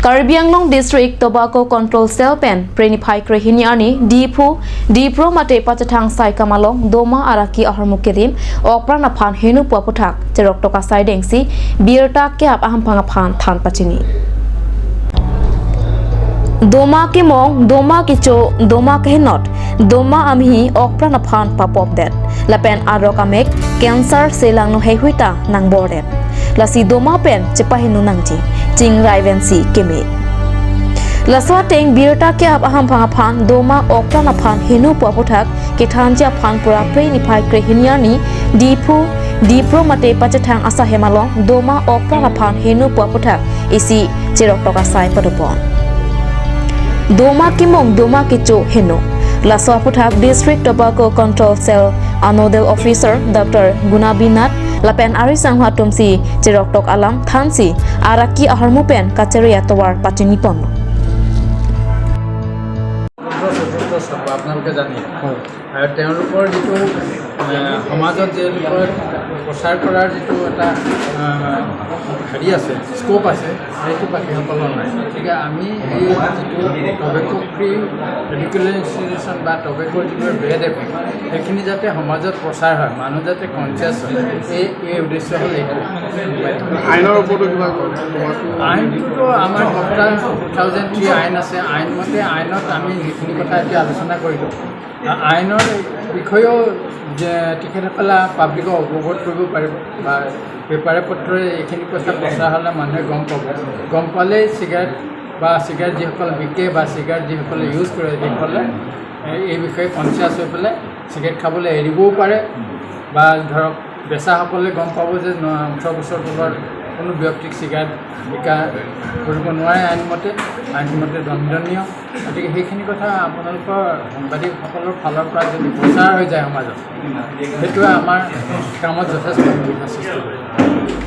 Karbi Anglong District Tobacco Control Cell pen preni phai krehini ani diphu dipro mate pachathang sai kamalong doma araki aharmu kedim okra na phan henu puaputhak cherok toka sai dengsi birta ke ap aham phanga phan than pachini doma ke mong doma ke cho doma ke not doma amhi okra na phan papop det lapen arok amek cancer selang no hehuita nang bordet lasi doma pen chepahinu nangji ching raivensi keme laswa teng birta ke ap aham phanga phan doma okra na phan henu puaputhak ke thanjia phan pura pre ni phai kre hiniani diphu dipro mate pachathang asa hemalong doma okra na phan henu puaputhak isi cherok toka sai padupon doma ki mong doma ki cho henu laswa puthak District Tobacco Control Cell Nodal Officer Dr. Gunabinat lapen ari sanghwa tumsi cherok tok alam thansi araki aharmu pen kacheria towar pachini pon. চতুৰ্থ চক্ৰ আপোনালোকে জানে আৰু তেওঁলোকৰ যিটো সমাজত তেওঁলোকৰ প্ৰচাৰ কৰাৰ যিটো এটা হেৰি আছে, স্ক'প আছে, সেইটো বাকীসকলৰ নাই। গতিকে আমি এই যিটো টবেক' ফ্ৰী এডুকেশ্যনেল ইনষ্টিটিউশ্যন বা টবেকৰ যিবোৰ বেড এফেক্ট, সেইখিনি যাতে সমাজত প্ৰচাৰ হয়, মানুহ যাতে কনচিয়াছ হয়, এই উদ্দেশ্য হ'ল এইটো। আইনৰ ওপৰতো কিবা তোমাকো আইনটোতো আমাৰ 2003 আইন আছে। আইনমতে, আইনত আমি যিখিনি কথা এতিয়া আলোচনা কৰিলোঁ, আইনৰ বিষয়েও যে তেখেতসকলে পাব্লিকক অৱগত কৰিব পাৰিব বা পেপাৰে পত্ৰই এইখিনি কথা প্ৰচাৰ হ'লে মানুহে গম পাব। গম পালেই চিগাৰেট বা চিগাৰেট যিসকল বিকে বা চিগাৰেট যিসকলে ইউজ কৰে, সেইসকলে এই বিষয়ে কনচিয়াছ হৈ পেলাই চিগাৰেট খাবলৈ এৰিবও পাৰে বা ধৰক বেচাসকলে গম পাব যে 18 বছৰ তলৰ কোনো ব্যক্তিক চিগাৰেট বিকা কৰিব নোৱাৰে আইনমতে, আইনমতে দণ্ডনীয়। গতিকে সেইখিনি কথা আপোনালোকৰ সাংবাদিকসকলৰ ফালৰ পৰা যদি প্ৰচাৰ হৈ যায় সমাজত, সেইটোৱে আমাৰ কামত যথেষ্ট সুবিধা সৃষ্টি কৰিব।